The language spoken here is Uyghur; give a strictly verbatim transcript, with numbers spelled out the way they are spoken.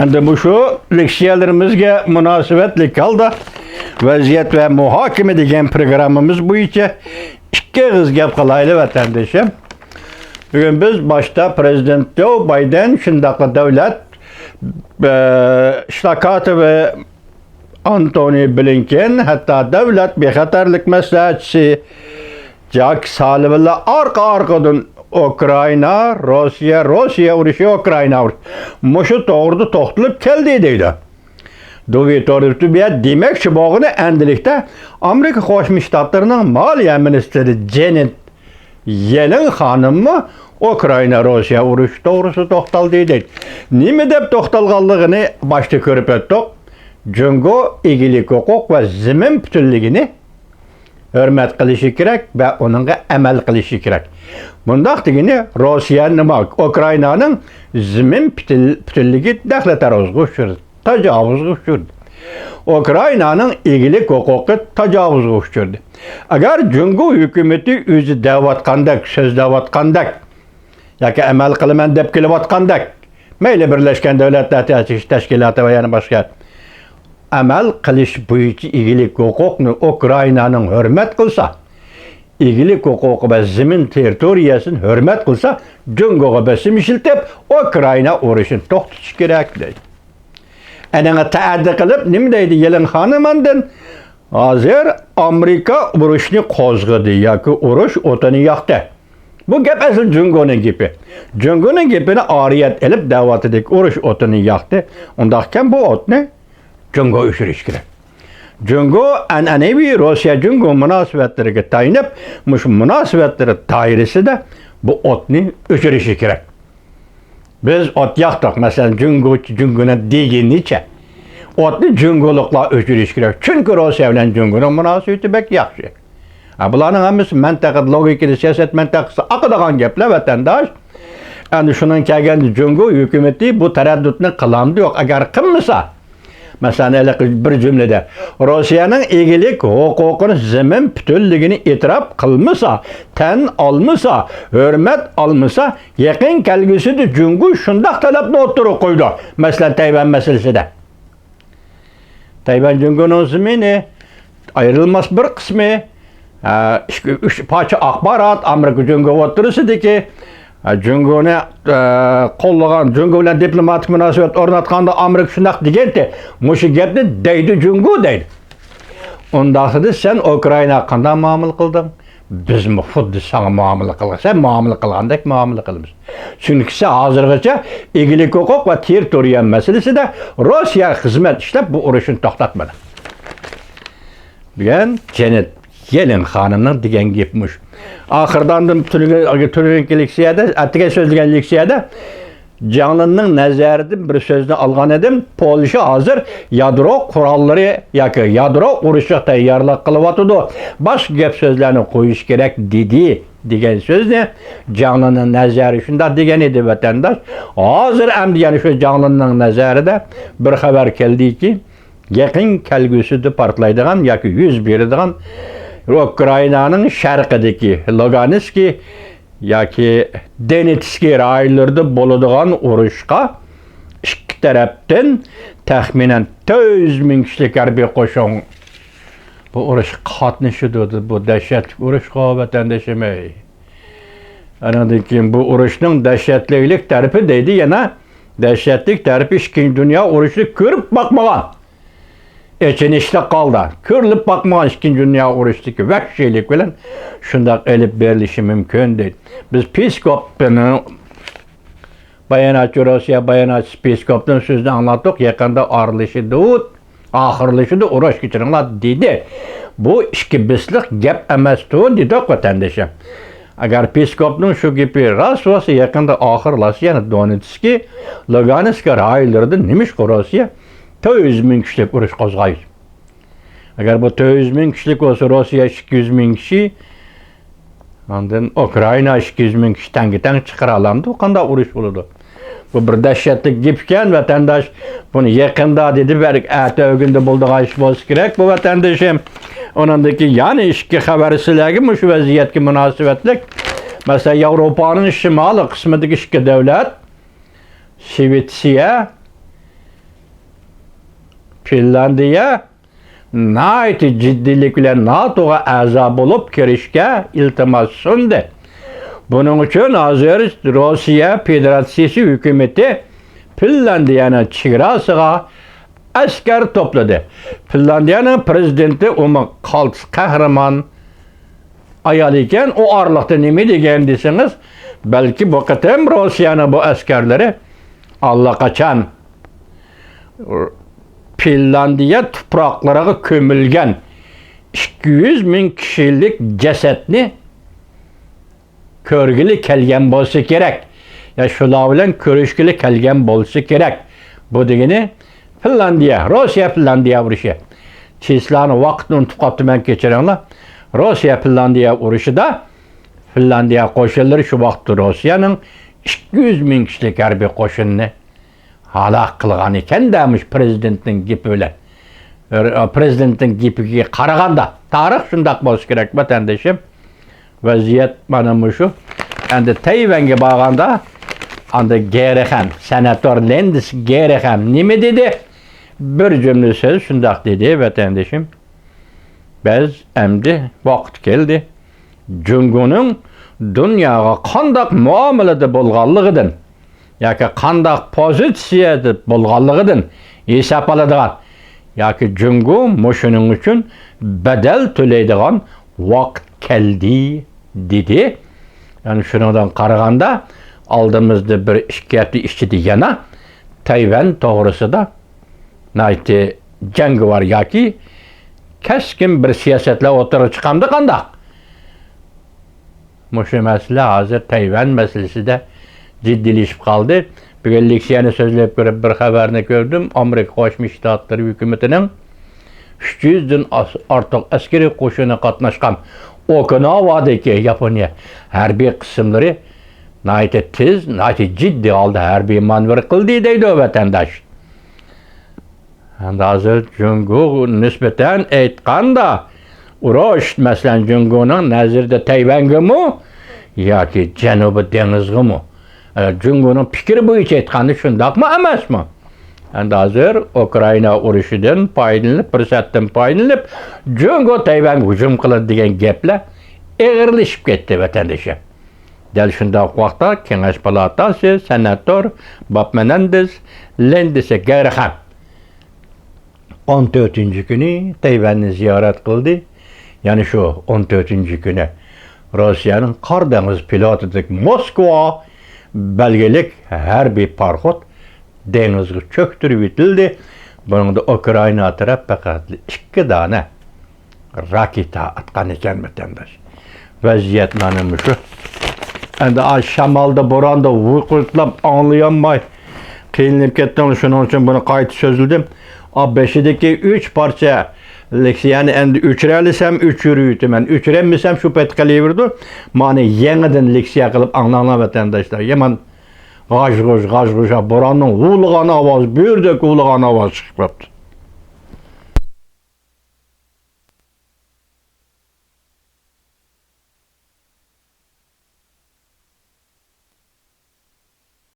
ئەمدى مۇشۇ لېكسىيەلىرىمىزگە مۇناسىۋەتلىك ھالدا ۋەزىيەت ۋە مۇھاكىمە دېگەن پروگراممىمىز بويىچە ئىككى ئېغىز گەپ قىلايلى، ۋەتەندىشىم. بۈگۈن بىز باشتا پرېزىدېنت جو بايدېن، شۇنداقلا دۆلەت، ئە، شتاكاتى ۋە ئانتونى بلىنكېن، ھەتتا دۆلەت بىخەتەرلىك مەسلىھەتچىسى جاك سالىۋانلار ئارقا-ئارقىدىن ئۇكرائىنا، روسىيە، روسىيە ئۇرۇشى، ئۇكرائىنا ئۇرۇشى. مۇشۇ توغرىدا توختىلىپ كەلدى دەيدۇ. دۇۋى تورۇتۇبىيە دېمەكچى بولغىنى ئەندىلىكتە ئامېرىكا قوشما شتاتلىرىنىڭ مالىيە مىنىستىرى جېنېت يېلېن خانىممۇ ئۇكرائىنا، روسىيە ئۇرۇشى توغرىسىدا توختالدى دەيدۇ. نېمە دەپ توختالغانلىقىنى باشتا كۆرۈپ ئۆتتۇق. جۇڭگو ئىگىلىك ھوقۇق ۋە زېمىن پۈتۈنلۈكىنى ھۆرمەت قىلىشى كېرەك ۋە ئۇنىڭغا ئەمەل قىلىشى كېرەك. بۇنداق دېگىنى روسىيە نېمە، ئۇكرائىنانىڭ زېمىن پۈتۈن-، پۈتۈنلۈكى دەخلى تەرۇزغا ئۇچرىدى، تاجاۋۇزغا ئۇچرىدى. ئۇكرائىنانىڭ ئىگىلىك ھوقۇقى تاجاۋۇزغا ئۇچرىدى. ئەگەر جۇڭگو ھۆكۈمىتى ئۆزى دەۋاتقاندەك، سۆزلەۋاتقاندەك، ياكى ئەمەل قىلىمەن دەپ كېلىۋاتقاندەك، مەيلى بىرلەشكەن دۆلەتلەر تەشكىلاتى ۋە يەنە باشقا ئەمەل قىلىش بويىچە ئىگىلىك ھوقۇقنى ئۇكرائىنانىڭ ھۆرمەت قىلسا، ئىگىلىك ھوقۇقى ۋە زېمىن تېررىتورىيەسىنى ھۆرمەت قىلسا، جۇڭگوغا بېسىم ئىشلىتىپ، ئۇكرائىنا ئۇرۇشىنى توختىتىش كېرەك دەيدۇ. ئەنىڭە تەئەددى قىلىپ نېمە دەيدۇ يېلېن خانىم ئاندىن؟ ھازىر ئامېرىكا ئۇرۇشنى قوزغىدى ياكى ئۇرۇش ئوتىنى ياقتى. بۇ گەپ ئەسلى جۇڭگونىڭ گېپى. جۇڭگونىڭ گېپىنى ئارىيەت ئېلىپ دەۋاتىدىكى ئۇرۇش ئوتىنى ياقتى. ئۇنداقكەن بۇ ئوتنى جۇڭگو ئۆچۈرۈشى كېرەك. جۇڭگو ئەنئەنىۋى روسىيە جۇڭگو مۇناسىۋەتلىرىگە تايىنىپ، مۇشۇ مۇناسىۋەتلىرى دائىرىسىدە بۇ ئوتنى ئۆچۈرۈشى كېرەك. بىز ئوت ياقتۇق. مەسىلەن، جۇڭگو، جۇڭگونىڭ دېگىنىچە ئوتنى جۇڭگولۇقلار ئۆچۈرۈشى كېرەك. چۈنكى روسىيە بىلەن جۇڭگونىڭ مۇناسىۋىتى بەك ياخشى. ھە، بۇلارنىڭ ھەممىسى مەنتىقە لوگىكىدا، سىياسەت مەنتىقىسىدا ئاقىدىغان گەپلەر، ۋەتەنداش. ئەمدى شۇنىڭ كەلگەندە جۇڭگو ھۆكۈمىتى بۇ تەرەددۇتنى قىلامدۇ يوق؟ ئەگەر قىلمىسا، مەسىلەن، ھېلىقى بىر جۈملىدە، روسىيەنىڭ ئىگىلىك ھوقۇقىنى، زېمىن پۈتۈنلۈكىنى ئېتىراپ قىلمىسا، تەن ئالمىسا، ھۆرمەت ئالمىسا، يېقىن كەلگۈسىدە جۇڭگو شۇنداق تەلەپنى ئوتتۇرىغا قويىدۇ. مەسىلەن، تەيۋەن مەسىلىسىدە. تەيۋەن جۇڭگونىڭ زېمىنى، ئايرىلماس بىر قىسمى، ئە، ئىككى، ئۈچ پارچە ئاخبارات، ئامېرىكا جۇڭگو ئوتتۇرىسىدىكى، ئە، جۇڭگونى، ئە، قوللىغان، جۇڭگو بىلەن دىپلوماتىك مۇناسىۋەت ئورناتقاندا ئامېرىكا شۇنداق دېگەنتى، مۇشۇ گەپنى دەيدۇ جۇڭگو دەيدۇ. ئۇنداقتا سەن ئۇكرائىناغا قانداق مۇئامىلە قىلدىڭ؟ بىزمۇ خۇددى ساڭا مۇئامىلە قىلغان، سەن مۇئامىلە قىلغاندەك مۇئامىلە قىلىمىز. چۈنكى سەن ھازىرغىچە ئىگىلىك ھوقۇق ۋە تېررىتورىيە مەسىلىسىدە روسىيەگە خىزمەت ئىشلەپ، بۇ ئۇرۇشنى توختاتمىدىڭ. بۈگۈن جېنېت يېلېن خانىمنىڭ دېگەن گېپى مۇشۇ. ئاخىرىدا ئاندىن تۈنۈگۈن، تۈنۈگۈنكى لېكسىيەدە، ئەتىگەن سۆزلىگەن لېكسىيەدە جاڭلىننىڭ نەزەرىدىن بىر سۆزنى ئالغان ئىدىم. پولشا ھازىر يادرو قوراللىرى ياكى يادرو ئۇرۇشىغا تەييارلىق قىلىۋاتىدۇ. باشقا گەپ سۆزلەرنى قويۇش كېرەك، دېدى، دېگەن سۆزنى جاڭلىننىڭ نەزەرى شۇنداق دېگەن ئىدى، ۋەتەنداش. ھازىر ئەمدى يەنە شۇ جاڭلىننىڭ نەزەرىدە بىر خەۋەر كەلدىكى، يېقىن كەلگۈسىدە پارتلايدىغان ياكى يۈز بېرىدىغان ئۇكرائىنانىڭ شەرقىدىكى لۇگانسكى ياكى دونېتسكى رايونلىرىدا بولىدىغان ئۇرۇشقا ئىككى تەرەپتىن تەخمىنەن تۆت يۈز مىڭ كىشىلىك ھەربىي قوشۇن بۇ ئۇرۇشقا قاتنىشىدۇ. بۇ دەھشەتلىك ئۇرۇشقۇ، ۋەتەندىشىم، ئەي. ئانىڭدىن كېيىن بۇ ئۇرۇشنىڭ دەھشەتلىكلىك تەرىپى دەيدۇ يەنە. دەھشەتلىك تەرىپى ئىككىنچى دۇنيا ئۇرۇشىنى كۆرۈپ باقمىغان، ئېچىنىشلىق ھالدا، كۆرۈلۈپ باقمىغان ئىككىنچى دۇنيا ئۇرۇشىدىكى ۋەھشىيلىك بىلەن شۇنداق ئېلىپ بېرىلىشى مۇمكىن دەيدۇ. بىز پېسكوپنىڭ باياناتچى، روسىيە باياناتچىسى پېسكوپنىڭ سۆزىنى ئاڭلاتتۇق. يېقىندا ئارىلىشىدۇ، ئاخىرلىشىدۇ، ئۇرۇش كەچۈرۈڭلار دېدى. بۇ ئىككى بىسلىق گەپ ئەمەستۇ دېدۇق، ۋەتەندىشىم. ئەگەر پېسكوپنىڭ شۇ گېپى راست بولسا، يېقىندا ئاخىرلاشسا، يەنە دونېتسكى، لۇگانسكى رايونلىرىدا نېمىشقا روسىيە تۆت يۈز مىڭ كىشىلىك ئۇرۇش قوزغايدۇ؟ ئەگەر بۇ تۆت يۈز مىڭ كىشىلىك بولسا، روسىيە ئىككى يۈز مىڭ كىشى، ئاندىن ئۇكرائىنا ئىككى يۈز مىڭ كىشى تەڭگە تەڭ چىقىرالامدۇ؟ قانداق ئۇرۇش بولىدۇ؟ بۇ بىر دەھشەتلىك گېپكەن، ۋەتەنداش. بۇنى يېقىندا دېدى، بەلكى ئەتە ئۆگۈندە بولىدىغان ئىش بولسا كېرەك، بۇ ۋەتەندىشىم. ئۇنىڭدىن كېيىن يەنە ئىككى خەۋەر سىلەرگە مۇشۇ ۋەزىيەتكە مۇناسىۋەتلىك. مەسىلەن، ياۋروپانىڭ شىمالىي قىسمىدىكى ئىككى دۆلەت، شىۋېتسىيە فىنلاندىيە ناھايىتى جىددىيلىك بىلەن ناتوغا ئەزا بولۇپ كىرىشكە ئىلتىماس سۇندى. بۇنىڭ ئۈچۈن ھازىر روسىيە فېدېراتسىيىسى ھۆكۈمىتى فىنلاندىيەنىڭ چېگراسىغا ئەسكەر توپلىدى. فىنلاندىيەنىڭ پىرېزىدېنتى ئۇمۇ قالتىس قەھرىمان ئايال ئىكەن. ئۇ ئارىلىقتا نېمە دېگەن دېسىڭىز، بەلكى بۇ قېتىم روسىيەنىڭ بۇ ئەسكەرلىرى ئاللىقاچان فىنلاندىيە تۇپراقلىرىغا كۆمۈلگەن ئىككى يۈز مىڭ كىشىلىك جەسەتنى كۆرگىلى كەلگەن بولسا كېرەك. يا شۇلار بىلەن كۆرۈشكىلى كەلگەن بولسا كېرەك. بۇ دېگىنى فىنلاندىيە، روسىيە فىنلاندىيە ئۇرۇشى. چىسلانى ۋاقىتنى ئۇنتۇپ قاپتىمەن، كەچۈرۈڭلار. روسىيە فىنلاندىيە ئۇرۇشىدا فىنلاندىيە قوشۇنلىرى شۇ ۋاقىتتا روسىيەنىڭ ئىككى يۈز مىڭ كىشىلىك ھەربىي قوشۇنىنى ھالاك قىلغان ئىكەن-دە، مۇشۇ پىرېزىدېنتنىڭ گېپى بىلەن. پىرېزىدېنتنىڭ گېپىگە قارىغاندا، تارىخ شۇنداق بولسا كېرەك، ۋەتەندىشىم. ۋەزىيەت مانا مۇشۇ. ئەمدى تەيۋەنگە بارغاندا، ئاندىن گېرىخەم، سېناتور لېندىس گېرىخەم نېمە دېدى؟ بىر جۈملە سۆز شۇنداق دېدى، ۋەتەندىشىم. بىز ئەمدى ۋاقىت كەلدى، جۇڭگونىڭ دۇنياغا قانداق مۇئامىلىدە بولغانلىقىدىن ياكى قانداق پوزىتسىيەدە بولغانلىقىدىن ھېساب ئالىدىغان ياكى جۇڭگو مۇشۇنىڭ ئۈچۈن بەدەل تۆلەيدىغان ۋاقىت كەلدى، دېدى. يەنى شۇنىڭدىن قارىغاندا، ئالدىمىزدا بىر ئىككى ھەپتە ئىچىدە يەنە تەيۋەن توغرىسىدا ناھايىتى جەڭگىۋار ياكى كەسكىن بىر سىياسەتلەر ئوتتۇرىغا چىقامدۇ قانداق؟ مۇشۇ مەسىلە ھازىر تەيۋەن مەسىلىسىدە جىددىيلىشىپ قالدى. بۈگۈن لېكسىيەنى سۆزلەپ كۆرۈپ بىر خەۋەرنى كۆردۈم. ئامېرىكا قوشما شتاتلىرى ھۆكۈمىتىنىڭ ئۈچ يۈزدىن ئاس-، ئارتۇق ئەسكىرىي قوشۇنى قاتناشقان ئوكىناۋادىكى ياپونىيە ھەربىي قىسىملىرى ناھايىتى تېز، ناھايىتى جىددىي ھالدا ھەربىي مانېۋىر قىلدى، دەيدۇ ۋەتەنداش. ئەمدى ھازىر جۇڭگوغا نىسبەتەن ئېيتقاندا، ئۇرۇش، مەسىلەن، جۇڭگونىڭ نەزىرىدە تەيۋەنگىمۇ ياكى جەنۇبىي دېڭىزغىمۇ؟ ئە، جۇڭگونىڭ پىكرى بويىچە ئېيتقاندا شۇنداقمۇ ئەمەسمۇ؟ ئەمدى ھازىر ئۇكرائىنا ئۇرۇشىدىن پايدىلىنىپ، پۇرسەتتىن پايدىلىنىپ، جۇڭگو تەيۋەنگە ھۇجۇم قىلىدۇ دېگەن گەپلەر ئېغىرلىشىپ كەتتى، ۋەتەندىشىم. دەل شۇنداق ۋاقىتتا كېڭەش پالاتاسى سېناتور باب مېنېندېز لېندىسى گەرخەم ئون تۆتىنچى كۈنى تەيۋەننى زىيارەت قىلدى. يەنە شۇ ئون تۆتىنچى كۈنى روسىيەنىڭ قارا دېڭىز پلوتىدىكى موسكۋا بەلگىلىك ھەربىي پاراخوت دېڭىزغا چۆكتۈرۈۋېتىلدى. بۇنىڭدا ئۇكرائىنا تەرەپ پەقەت ئىككى دانە راكېتا ئاتقان ئىكەن، ۋەتەنداش. ۋەزىيەت مانا مۇشۇ. ئەمدى ئا شامالدا، بوراندا ۋۇقۇلداپ ئاڭلىيالماي قىينىلىپ كەتتىم. شۇنىڭ ئۈچۈن بۇنى قايتا سۆزلىدىم. ئا بېشىدىكى ئۈچ پارچە لېكسىيەنى ئەمدى ئۆچۈرەلىسەم ئۆچۈرۈۋېتىمەن، ئۆچۈرەلمىسەم شۇ پەيت قېلىۋېرىدۇ. مانا يېڭىدىن لېكسىيە قىلىپ ئاڭلاڭلار، ۋەتەنداشلار. يامان غاژ-غۇژ، غاژ-غۇژ، بوراننىڭ ھۇۋلىغان ئاۋازى، بۆرىدەك ھۇۋلىغان ئاۋاز چىقىپ قاپتۇ.